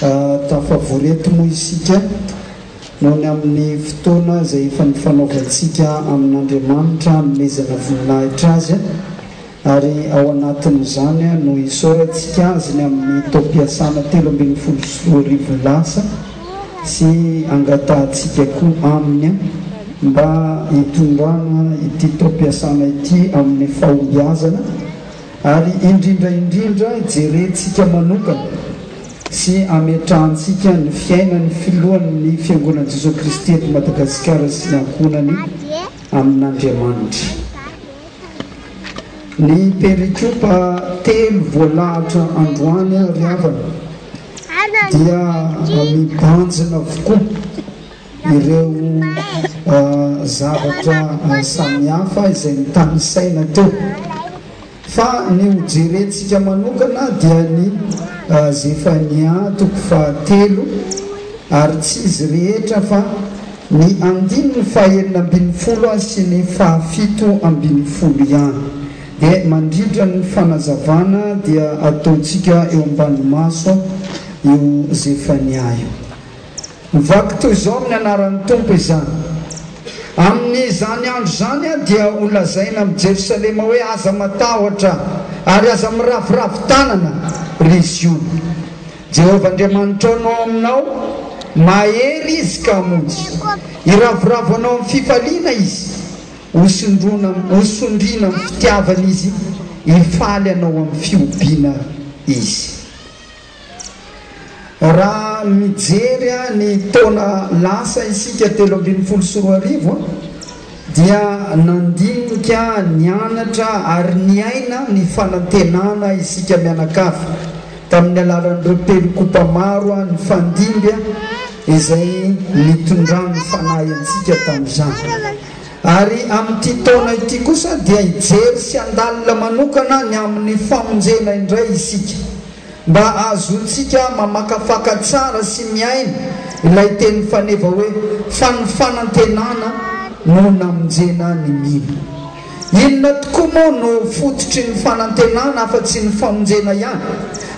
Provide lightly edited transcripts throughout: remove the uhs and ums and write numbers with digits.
Tafavory eto moa isika noho ny amin'ny fotoana izay efa nifanaovantsika amin'Andriamanitra hanomezana voninahitra Azy, ary ao anatin'izany no isaorantsika Azy ny amin'ny taom-piasana 2013 lasa sy angatahantsika koa Aminy mba hitondrana ity taom-piasana ity amin'ny fahombiazana. Ary indrindra indrindra jerentsika manokana sy ametrahantsika ny fiainan'ny filohan'ny Fiangonan'i Jesoa Kristy eto Madagasikara sy ny ankohonany amin'Andriamanitra. Ny perikopa telo voalahatra androany ry havana dia mibanjina avokoa ireo zavatra samihafa izay notanisaina teo. Fa ny ho jerentsika manokana dia ny Zefania toko fahatelo, ary tsy izy rehetra fa ny andininy fahenina ambin'ny folo sy ny fahafito ambin'ny folo ihany. Dia mandritra ny fanazavana dia ataontsika eo ambany maso io Zefania io. Mivaky toy izao amin'ny anaran'ny Tompo izany, Amin'izany andro izany dia holazaina amin'i Jerosalema hoe, Aza matahotra, ary aza miraviravy tanana, ry Ziona. Jehovah Andriamanitrao no ao aminao, mahery Izy ka hamonjy. Hiravoravo anao amin'ny fifaliana Izy, hosondrona, hosondriana amin'ny fitiavana Izy, hifaly anao amin'ny fihobiana Izy. Raha mijery ny taona lasa isika 2013 dia nandinika, nianatra ary niaina ny fanantenana isika mianakavy tamin'ny alalan'ireo perikopa maro nifandimby izay nitondran'ny Fanahy antsika tamin'izany. Ary amin'ity taona ity kosa dia hijery sy handalina manokana ny amin'ny famonjena indray isika. Mba hahazoantsika mamakafaka tsara sy miaina ilay teny faneva hoe fa ny fanantenana no namonjena ny mino. Inona tokoa moa no fototry ny fanantenana afa-tsy ny famonjena ihany?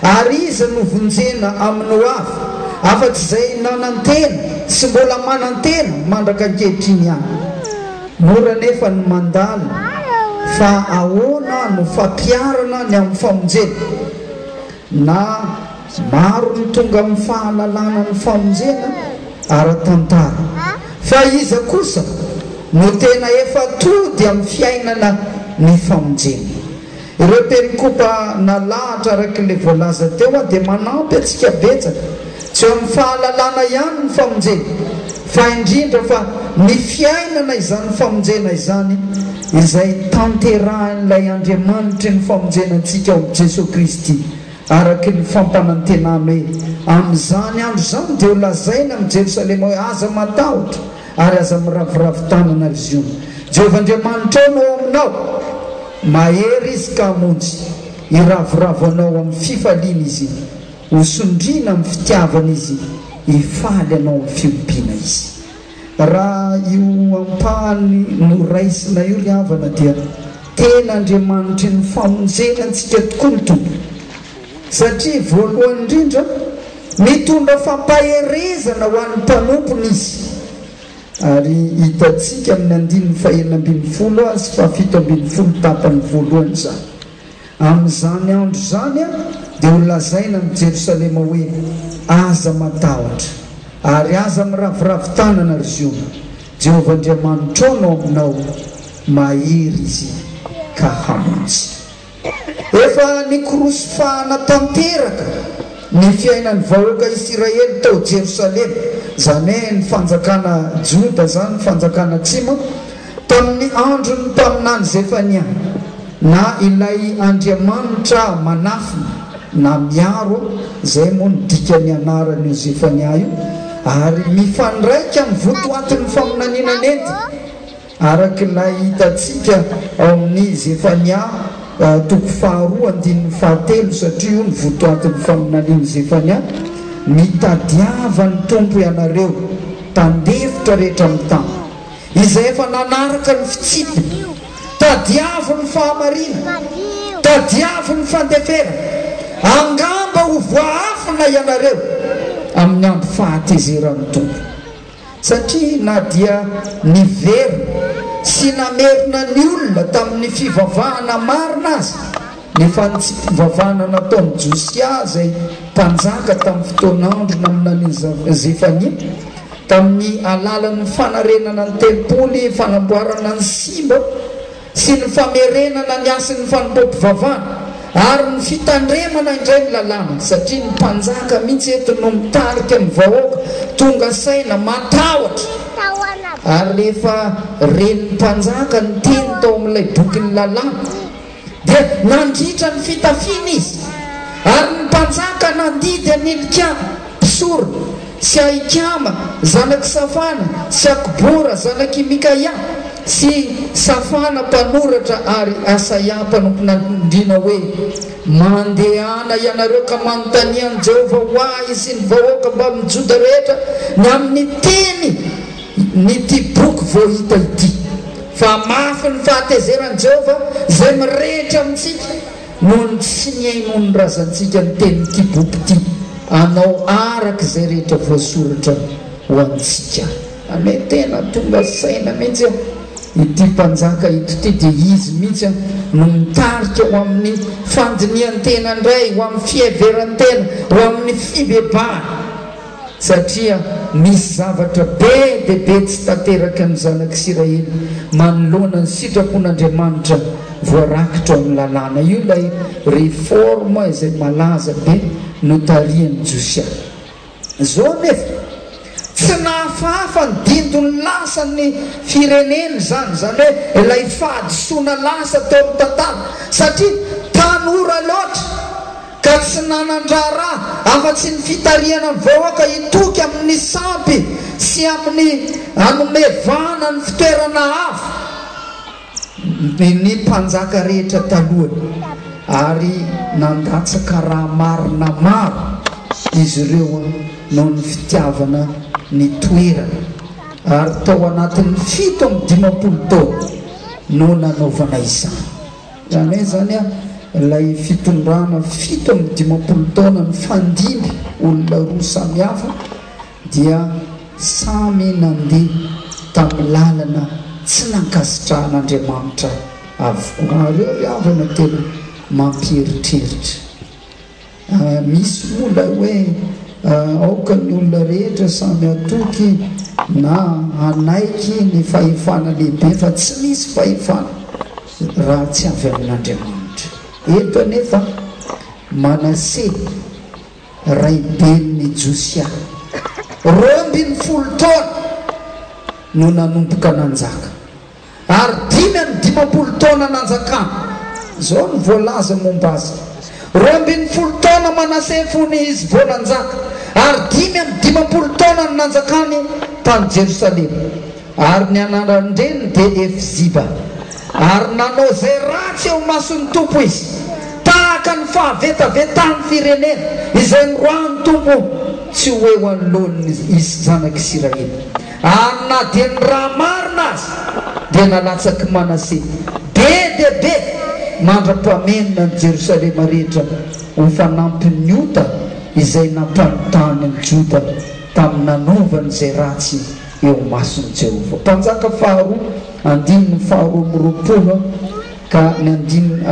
Ary iza no vonjena amin'ny ho avy afa-tsy izay nanantena sy mbola manantena mandraka ankehitriny ihany? Mora anefa ny mandala fa ahoana no fampiharana ny amin'ny famonjena? Na maro ny tonga amin'ny fahalalana ny famonjena ara-tantara, fa iza kosa no tena efa tody amin'ny fiainana ny famonjena? Ireo perikopa nalahatra araka ilay voalaza teo dia manampy antsika betsaka, tsy eo amin'ny fahalalana ihany ny famonjena, fa indrindra fa ny fiainana izany famonjena izany izay tanterahin'ilay Andriamanitry ny famonjena antsika ao amin'i Jesoa Kristy, araka ny fampanantenany hoe, Amin'izany andro izany dia holazaina amin'i Jerosalema hoe, Aza matahotra, ary aza miraviravy tanana, ry Ziona. Jehovah Andriamanitrao no ao aminao. Mahery Izy ka hamonjy. Hiravoravo anao amin'ny fifaliana Izy. Ho sondriana amin'ny fitiavana Izy. Hifaly anao amin'ny fihobiana Izy. Raha io ampahany noraisina io ry havana dia tena Andriamanitry ny famonjena antsika tokoa ny Tompo. Satria voalohany indrindra, mitondra fampaherezana ho an'ny mpanompony Izy. Ary hitantsika amin'ny andininy fahenina ambin'ny folo sy fahafito ambin'ny folo tapany voalohany izany. Amin'izany andro izany dia holazaina amin'i Jerosalema hoe, Aza matahotra, ary aza miraviravy tanana, ry Ziona. Jehovah Andriamanitrao no aminao, mahery Izy ka hamonjy. Efa nikorosofahana tanteraka ny fiainan'ny vahoaka Isiraely tao Jerosalema, izany hoe ny fanjakana Joda izany, ny fanjakana atsimo, tamin'ny andron'ny mpaminany Zefania, na ilay Andriamanitra manafina na miaro, izay moa no dikan'ny anaran'io Zefania io, ary mifandraika amin'ny votoatin'ny faminaniana nentiny. Araka ilay hitantsika ao amin'ny Zefania toko faharoa andininy fahatelo, satria io no votoatin'ny faminanian'i Zefania, Mitadiava ny Tompo ianareo, mpandefitra rehetra amin'ny tany, izay efa nanaraka ny fitsipiny, tadiavo ny fahamarinana, tadiavo ny fandeferana, angamba ho voaafina ianareo. amin'ny andro fahatezeran'ny Tompo. Satria na dia niverina sy namerina ny olona tamin'ny fivavahana marina aza ny fanitsiam-pivavahana nataon'i Josia izay mpanjaka tamin'ny fotoan'andro naminanian'i Zefania, tamin'ny alalan'ny fanarenana ny tempoly, fanamboarana ny simba, sy ny famerenana ny hasin'ny fanompoam-pivavahana ary ny fitandremana indray ny lalàna, satria ny mpanjaka mihitsy eto no mitarika ny vahoaka, tonga saina, matahotra, ary rehefa ren'ny mpanjaka ny teny tao amin'ilay bokin'ny lalàna, dia nandritra ny fitafiany izy, ary ny mpanjaka nandidy an'i Hilkia, mpisorona, sy Ahikama, zanak'i Safana, sy Akbora, zanak'i Mikaia, sy Safana mpanoratra ary Asaia mpanompon'Andriana hoe, Mandehana ianareo ka manontania an'i Jehovah ho ahy sy ny vahoaka mbamin'ny Joda rehetra ny amin'ny teny n'ity boky vao hita ity. Fa mafy ny fahatezeran'i Jehovah izay mirehitra amintsika. Noho ny tsy nihainoan'ny razantsika ny tenin'ity boky ity, hanao araka izay rehetra voasoratra ho antsika. Amen, tena tonga saina mihitsy aho, ity mpanjaka eto ity dia izy mihitsy no mitarika ho amin'ny fandinihan-tena indray, ho amin'ny fiheveran-tena, ho amin'ny fibebahana. Satria misy zavatra be dia be tsy tanteraky ny zanak'Isiraely manoloana ny sitrapon'Andriamanitra voarakitra ao amin'ny lalàna. Io ilay réforme izay malaza be notarihan'i Josia. Izao anefa, tsy nahafahafa ny dindon'ny lasan'ny firenena izany, izany hoe ilay fahadisoana lasa teo amin'ny tantara, satria tanora loatra. ka tsy nanan-draharaha afa-tsy ny fitarihana ny vahoaka hitoky amin' ny sampy sy amin' ny hanome vahana ny fitoerana avo ny mpanjaka rehetra talohany, ary nandatsaka ra marina maro izy ireo noho ny fitiavana ny toerana, ary tao anatin' ny 57 taona no nanaovana izany. Izany hoe izany ilay fitondrana 57 taona nifandimby olona roa samy hafa dia samy nandeha tamin'ny lalana tsy nankasitrahan'Andriamanitra avokoa. Ary eo ry havana tena mampieritreritra. Misy moa ilay hoe aoka ny olona rehetra samy hatoky na hanaiky ny fahefana lehibe fa tsy misy fahefana raha tsy avy amin'Andriamanitra. Eto anefa Manase raiben'i Josia, 12 taona no nanomboka nanjaka. Ary 55 taona nanjakany. Izao no voalaza momba azy, 12 taona Manase fony izy vao nanjaka, ary 55 taona no nanjakany tany Jerosalema. Ary ny anaran-dreniny dia Hefziba. Ary nanao izay ratsy eo imason'ny Tompo izy, tahaka ny fahavetavetan'ny firenena izay noroahin'ny Tompo tsy ho eo anoloan'ny zanak'Isiraely. Ary na dia ny ra marina aza dia nalatsak'i Manase be dia be mandra-pamenona an'i Jerosalema rehetra ho fanampin'ny ota izay nampanotany an'i Joda tamin'ny nanaovany izay ratsy eo imason'i Jehovah. Mpanjaka faharoa, andininy faharoa amby roapolo ka ny andininy,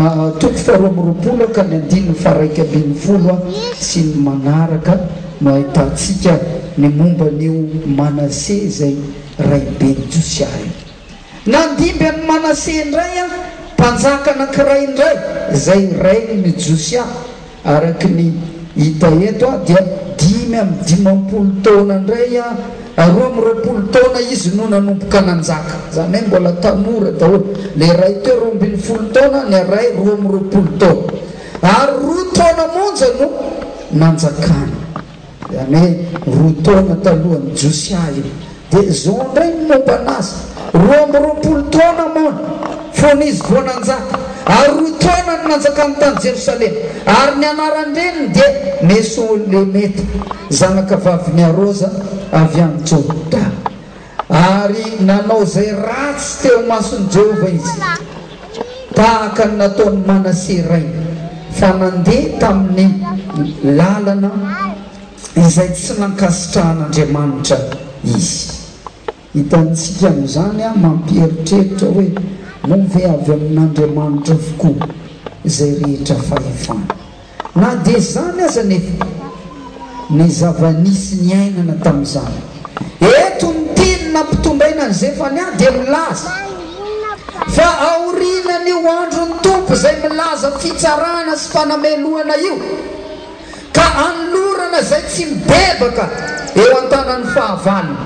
toko faharoa amby roapolo ka ny andininy faha-11 sy ny manaraka no ahitantsika ny momba an'io Manase izay raiben'i Josia io. Nandimby an'i Manase indray mpanjaka anankiray indray izay rain'i Josia. Araka ny hita eto dia 55 taona indray, 22 taona izy no nanomboka nanjaka. Izany hoe mbola tanora daholo. Ilay iray teo 12 taona, ny iray 22 taona. Ary roa taona monja no nanjakany. Izany hoe roa taona talohan'i Josia io. Dia izao indray ny momba an'azy, 22 taona moa fony izy vao nanjaka, ary roa taona no nanjakany tany Jerosalema. Ary ny anaran-dreniny dia Mesolemeta, zanakavavin'i Aroza avy any Jodà. Ary nanao izay ratsy teo imason'i Jehovah izy, tahaka ny nataon'i Manase rainy, fa nandeha tamin'ny lalana. izay tsy nankasitrahan'Andriamanitra izy. Hitantsika amin'izany mampieritreritra hoe moa ve avy amin'Andriamanitra avokoa izay rehetra fahefana. Na dia izany aza anefa, ny zava-nisy niainana tamin'izany. Eto ny teny nampitondraina an'i Zefania dia milaza fa aorianan'io andron'ny Tompo izay milaza fitsarana sy fanamelohana io, ka anolorana izay tsy mibebaka eo an-tanan'ny fahavalony,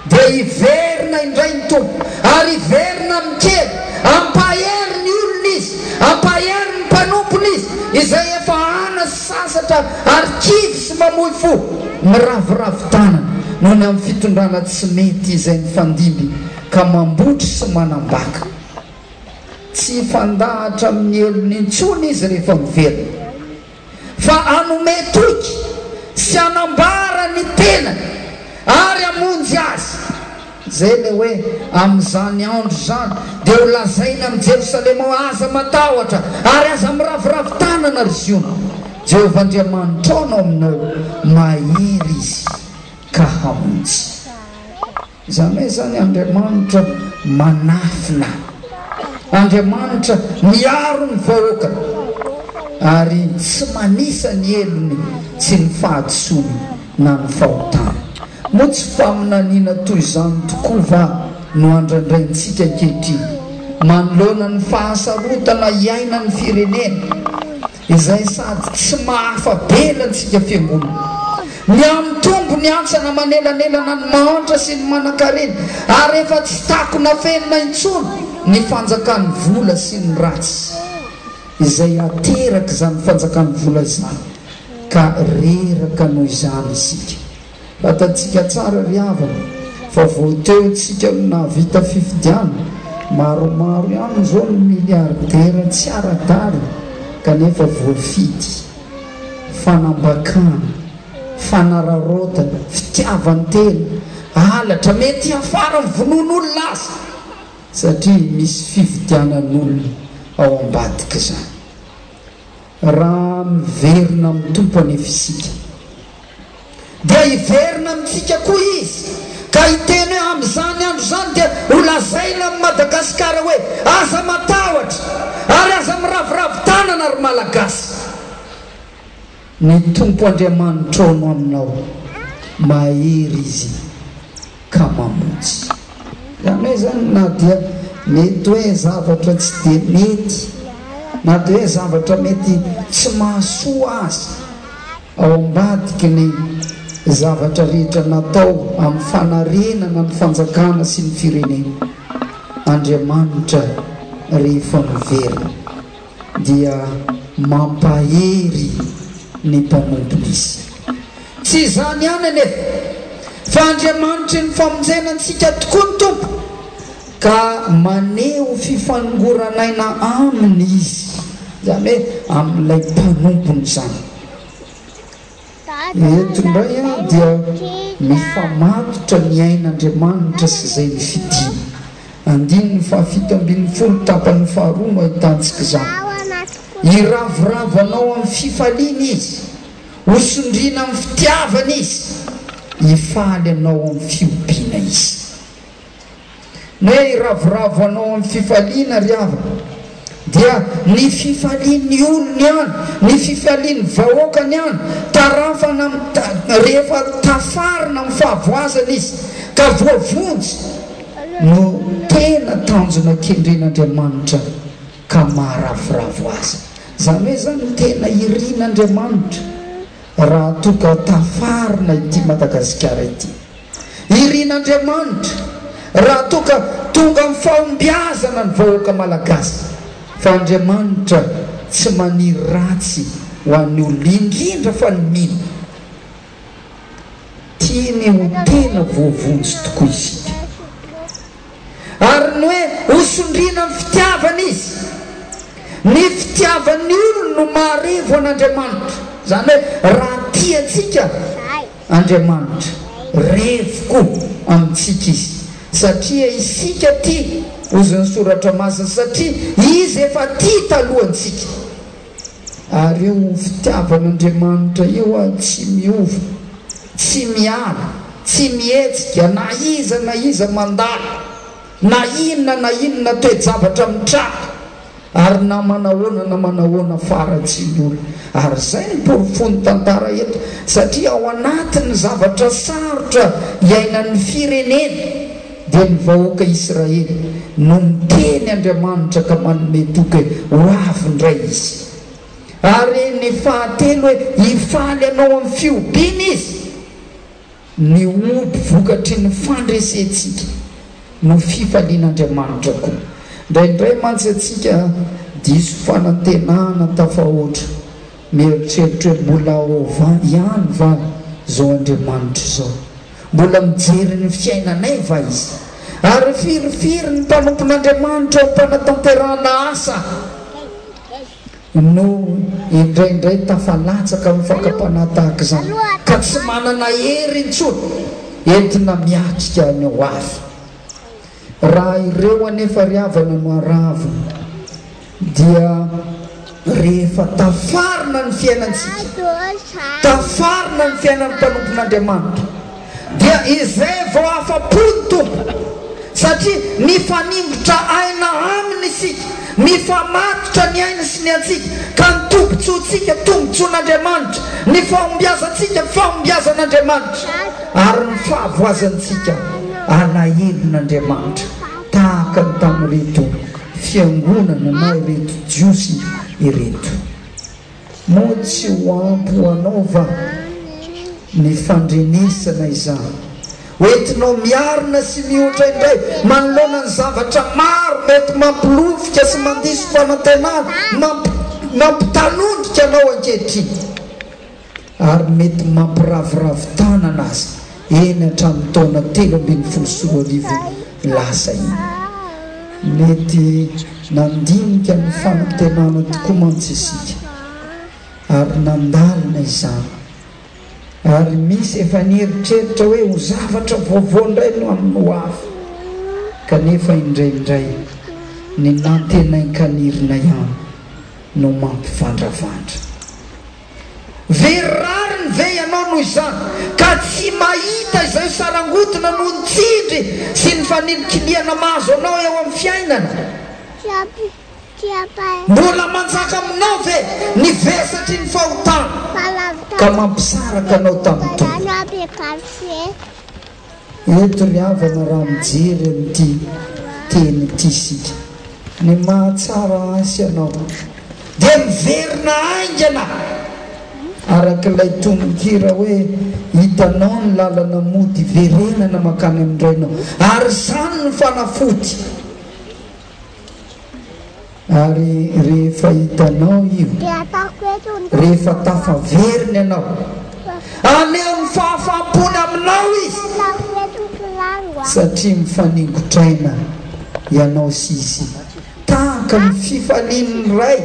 dia hiverina indray ny Tompo, ary hiverina amin-kery, hampahery ny olony Izy, hampahery ny mpanompony Izy, izay efa ana sy sasatra ary kivy sy mamoy fo, miraviravy tanana noho ny amin'ny fitondrana tsy mety izay nifandimby ka mambotry sy manambaka. Tsy hifandahatra amin'ny helony intsony Izy rehefa miverina. Fa hanome toky sy hanambara ny tenany ary hamonjy azy. Izay ilay hoe, Amin'izany andro izany dia ho lazaina amin'i Jerosalema hoe, Aza matahotra ary aza miraviravy tanana, ry Ziona. Jehovah Andriamanitrao no aminao, mahery Izy ka hamonjy. Izany hoe izany Andriamanitra manafina, Andriamanitra miaro ny vahoakany ary tsy manisa ny helony sy ny fahadisoany na ny fahotany. Moa tsy faminaniana toy izany tokoa va no andrandraintsika ankehitriny manoloana ny fahasarotana iainan'ny firenena? Izay sady tsy mahafa-bela antsika fiangonana. Mihamitombo ny hantsana manelanelana ny mahantra sy ny manankarena ary efa tsy takona afenina intsony ny fanjakan'ny vola sy ny ratsy izay aterak'izany fanjakan'ny vola izany ka reraka noho izany isika. Fantatsika tsara ry havana fa vao teo tsika no nahavita fifidianana, maromaro ihany izao ny milliardaire tsy ara-dariny kanefa voafidy. Fanambakana, fanararaotana, fitiavan-tena, halatra, mety hiafara amin'ny vonoan'olona aza satria misy fividianan'olona ao ambadik'izany. Raha miverina amin'ny Tompo anefa isika, dia hiverina amintsika koa Izy, ka hiteny hoe amin'izany andro izany dia ho lazaina amin'i Madagasikara hoe, aza matahotra, ary aza miraviravy tanana ry Malagasy. Ny Tompo Andriamanitrao no aminao, mahery Izy ka mamonjy. Izany hoe izany na dia mety hoe zavatra tsy dia mety, na dia hoe zavatra mety tsy mahasoa aza, ao ambadiky ny zavatra rehetra natao amin'ny fanarenana ny fanjakana sy ny firenena, Andriamanitra rehefa miverina. dia mampahery ny mpanompony Izy. Tsy izany ihany anefa, fa Andriamanitry ny famonjena antsika tokoa ny Tompo, ka maneho fifanongoran'aina Aminy Izy, izany hoe amin'ilay mpanompony izany. Eto indray dia mifamatotra ny ain'Andriamanitra sy izay nifidiny. Andininy fahafito ambinifolo tapany faharoa no ahitantsika izany. Hiravoravo anao amin'ny fifaliana Izy, ho sondriana amin'ny fitiavana Izy, hifaly anao amin'ny fihobiana Izy. Ny hoe hiravoravo anao amin'ny fifaliana ry havana dia ny fifalian'ny olony ihany, ny fifalian'ny vahoakany ihany, tarafana rehefa tafarina amin'ny fahavoazana izy ka voavonjy no tena tanjona kendren'Andriamanitra ka maharavoravo azy. Izany hoe izany tena irin'Andriamanitra raha toa ka tafarina ity Madagasikara ity. Irin'Andriamanitra raha toa ka tonga amin'ny fahombiazana ny vahoaka Malagasy fa Andriamanitra tsy maniry ratsy ho an'ny olona indrindra fa ny mino. Tiany ho tena voavonjy tokoa isika. Ary ny hoe ho sondriana amin'ny fitiavana izy. Ny fitiavan'ny olony no maharevo an'Andriamanitra. Izany hoe raha tia antsika Andriamanitra, revo koa amintsika Izy, satria isika tia, hozy ny Soratra Masina, satria Izy efa tia talohantsika. Ary io fitiavan'Andriamanitra io tsy miova. Tsy miala, tsy mihetsika na iza na iza mandalo, na inona na inona toe-javatra mitranga, ary na manahoana na manahoana faharatsian'ny olona. Ary izay no porofon'ny tantara eto, satria ao anatin'ny zavatra sarotra iainan'ny firenena, dia ny vahoaka Israely no miteny Andriamanitra ka manome toky hoe ho avy indray Izy. Ary ny fahatelo hoe hifaly anao amin'ny fihobiana Izy. Ny hoby vokatry ny fandresentsika no fifalian'Andriamanitra koa. Indraindray mantsy antsika diso fanantenana tafahoatra, mieritreritra hoe mbola ao ihany va izao Andriamanitra izao? Mbola mijery ny fiainanay va Izy? Ary firifiry ny mpanompon'Andriamanitra ao am-panatanterahana asa no indraindray tafalatsaka amin'ny fakam-panahy tahaka izany ka tsy manana hery intsony entina miatrika ny ho avy. Raha ireo anefa ry havana no aravona dia rehefa tafarina ny fiainantsika, tafarina ny fiainan'ny mpanompon'Andriamanitra, dia izay vao afa-po ny Tompo, satria mifaningotra aina Aminy isika, mifamatotra ny ainy sy ny antsika, ka ny tombontsoantsika tombontsoan'Andriamanitra, ny fahombiazantsika fahombiazan'Andriamanitra, ary ny fahavoazantsika alahelon'Andriamanitra, tahaka ny tamin'ireto fiangonana na ireto Jiosy ireto. Moa tsy ho ampy ho anao va ny fandrenesana izany? Ho entinao miarina sy mihoatra indray manoloana ny zavatra maro mety mampilofika sy mandiso fanantenana, mampitalondrika anao ankehitriny, ary mety mampiraviravy tanana aza eny hatramin'ny taona 2013 lasa iny. Mety nandinika ny fanantenana tokoa mantsy isika ary nandalina izany, ary misy efa nieritreritra hoe ho zavatra vaovao indray no amin'ny ho avy, kanefa indraindray ny nantenain-kanirina ihany no mampivandravandra. Very rariny ve ianao noho izany ka tsy mahita izay sarangotina noho ny tsindry sy ny fanilikilihana mahazo anao eo amin'ny fiainana? Mbola manjaka aminao ve ny vesatry ny fahotana ka mampisaraka anao tamin'ny Tompo? Eto ry havana raha mijery an'ity teny ity isika, ny mahatsara ahy sy anao dia miverina haingana araka ilay tononkira hoe hitanao ny lalana mody hiverenana mankany amin-dRainao ary izany no fanafody. Ary rehefa hitanao io, rehefa tafaverina ianao, haneho ny fahafaham-pony aminao Izy, satria mifaningotraina ianao sy Izy, tahaka ny fifalian'ny ray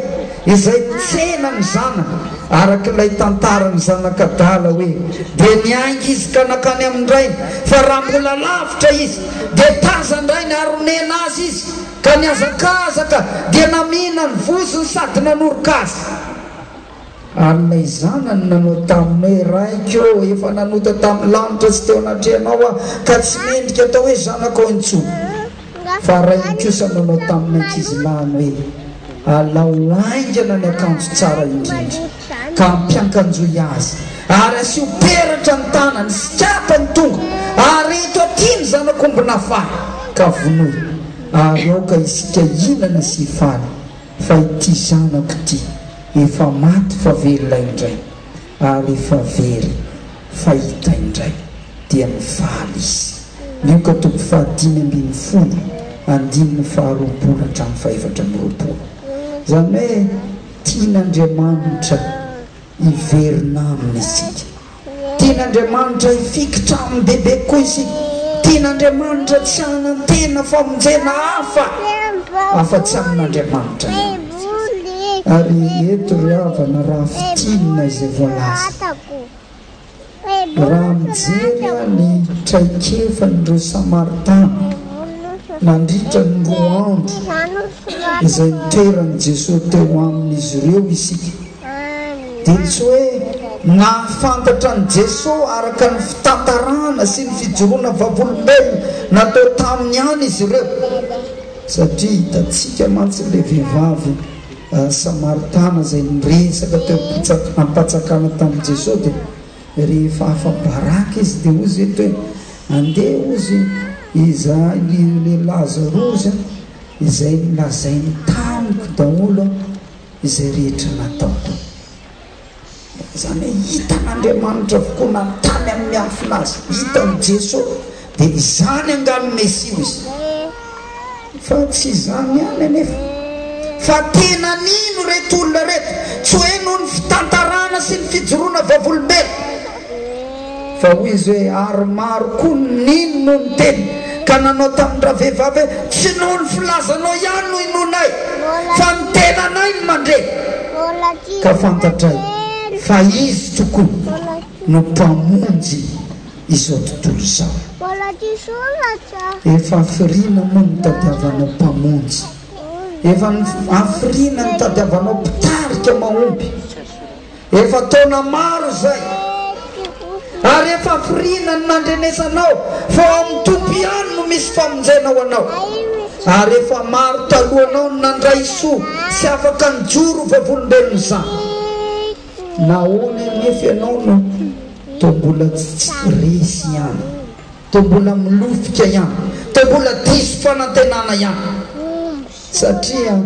izay tsena ny zanany, araka ilay tantaran'ny zanak'adala hoe, Dia niainga izy ka nankany amin-drainy, fa raha mbola lavitra izy, dia tazan-drainy ary onena azy izy. Ka nihazakazaka dia namihina ny vozony sady nanoroka azy. Ary ilay zanany nanao taminy hoe, Raiko ô, efa nanota tamin'ny lanitra sy teo anatrehanao aho, ka tsy mendrika atao hoe zanakao intsony. Fa rainy kosa nanao tamin'ny ankizilahiny hoe, Alao haingana ny akanjo tsara indrindra, ka ampiankanjoy azy, ary asio peratra ny tanany sy kapa ny tongony, ary ento aty ny zanak'omby nafahy, ka vonoy. Ary aoka isika hihinana sy hifaly, fa ity zanako ity efa maty fa velona indray, ary efa very fa hita indray. Dia nifaly izy. Lioka toko faha-15, andininy faha-20 hatramin'ny faha-24. Izany hoe tian'Andriamanitra hiverina aminy isika. Tian'Andriamanitra hifikitra aminy bebe kokoa isika. Tian'Andriamanitra tsy hanantena famonjena hafa afa-tsy amin'Andriamanitra ihany. Ary eto ry havana raha fintinina izay voalaza. Raha mijery ny traikefan'ireo Samaritana nandritra ny roa andro izay nitoeran'i Jesoa teo amin'izy ireo isika, dia tsy hoe Nahafantatra an'i Jesoa araka ny fitantarana sy ny fijoroana vavolombelona natao taminy ihany izy ireo. Satria hitantsika mantsy ilay vehivavy Samaritana izay niresaka teo am-patsakana tamin'i Jesoa dia rehefa afa-baraka izy dia hoy izy eto hoe andeha hozy izahay ilay Lazarozy izay nolazainy tamiko daholo izay rehetra nataoko. Izany hoe hitan'Andriamanitra avokoa na ny tany amin'ny miafina aza. Hitan'i Jeso dia izany angaha no Mesia hoy izy. Fa tsy izany ihany anefa. Fa tena nino ireto olona ireto, tsy hoe noho ny fitantarana sy ny fijoroana vavolombelona. Fa hoy izy hoe, Ary maro koa no nino noho ny teniny, ka nanao tamin-dravehivavy hoe, Tsy noho ny filazanao ihany no inoanay, fa ny tenanay no mandre, ka fantatray fa Izy tokoa no Mpamonjy izao tontolo izao. Efa hafiriana moa no nitadiavanao Mpamonjy? Efa hafiriana no nitadiavanao Mpitarika mahomby? Efa taona maro izay, ary efa hafiriana ny nandrenesanao fa ao amin'ny Tompo ihany no misy famonjena ho anao. Ary efa maro talohanao no nandray soa sy afaka nijoro ho vavolombelon'izany. Nahoana anefa ianao no toa mbola tsy resy ihany, toa mbola milofika ihany, toa mbola diso fanantenana ihany? Satria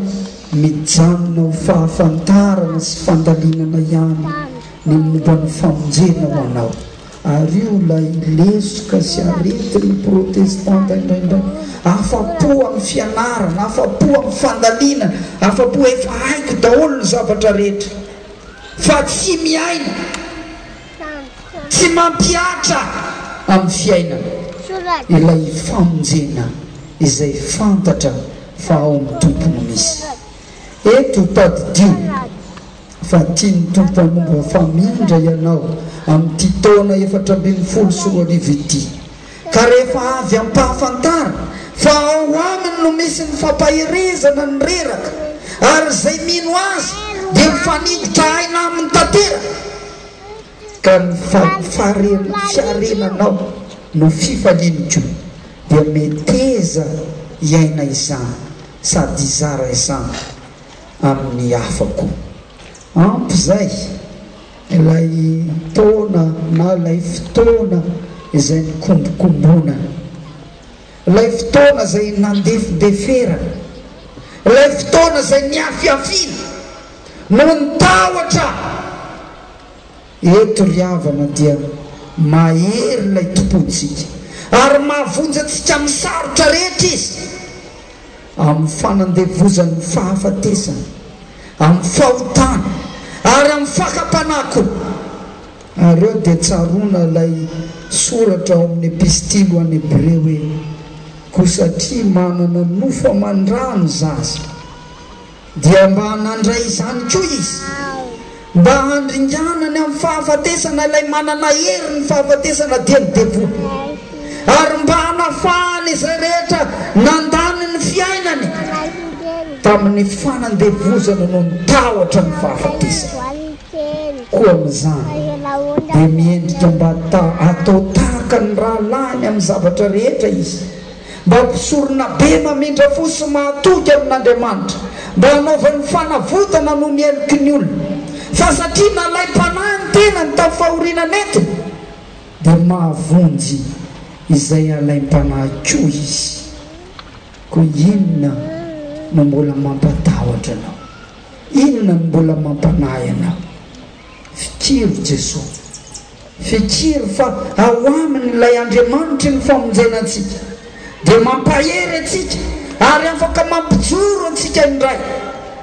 mijanona ho fahafantarana sy fandalinana ihany ny momba ny famonjena ho anao. Ary io ilay lesoka sy aretin'ny protestanta indraindray. Afa-po amin'ny fianarana, afa-po amin'ny fandalinana, afa-po efa haiko daholo ny zavatra rehetra. Fa tsy miaina, tsy mampihatra amin'ny fiainana ilay famonjena izay fantatra fa ao amin'ny Tompo no misy. Eto tadidio fa tian'ny Tompo hanomba famindra ianao amin'ity taona 2014 ity. Ka rehefa avy ampahafantarina fa ao Aminy no misy ny fampaherezana ny reraka ary izay mino Azy dia mifaningotra aina Aminy tanteraka. Ka ny fiarenanao no fifaliany koa dia meteza hiaina izany sady hizara izany amin'ny hafa koa. Ampy izay ilay taona na ilay fotoana izay nikombokombonana, ilay fotoana izay nandefindeferana, ilay fotoana izay niafiafiana noho ny tahotra. Eto ry havana dia mahery ilay Tompontsika ary mahavonjy antsika amin'ny sarotra rehetra Izy, amin'ny fanandevozan'ny fahafatesana, amin'ny fahotana ary amin'ny fakam-panahy koa. Ary eo dia tsaroana ilay soratra ao amin'ny Epistily ho an'ny Hebreo hoe, Koa satria manana nofo aman-dra ny zaza, Dia mba nandray izany koa izy, mba handringanany amin'ny fahafatesana ilay manana hery ny fahafatesana, dia ny devoly, ary mba hanafahany izay rehetra nandany ny fiainany tamin'ny fanandevozana noho ny tahotra ny fahafatesana. Koa amin'izany, dia miendrika mba hatao tahaka ny rahalahiny amin'ny zavatra rehetra izy. Mba ho mpisoronabe mamindra fo sy mahatoky amin'Andriamanitra, mba hanaovany fanavotana noho ny heloky ny olona. Fa satria nalaim-panahy ny tenany tamin'ny fahoriana nentiny, dia mahavonjy izay alaim-panahy koa izy. Koa inona no mbola mampatahotra anao? Inona no mbola mampanahy anao? Fikiro Jesoa. Fikiro fa ao Aminy ilay Andriamanitry ny famonjena antsika dia mampahery antsika ary afaka mampijoro antsika indray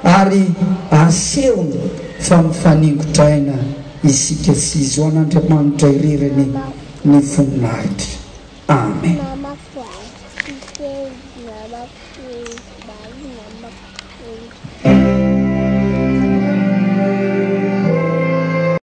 ary asehony fa mifaningotra aina isika sy Izy. Ho an'Andriamanitra irery anie ny voninahitra. Amen.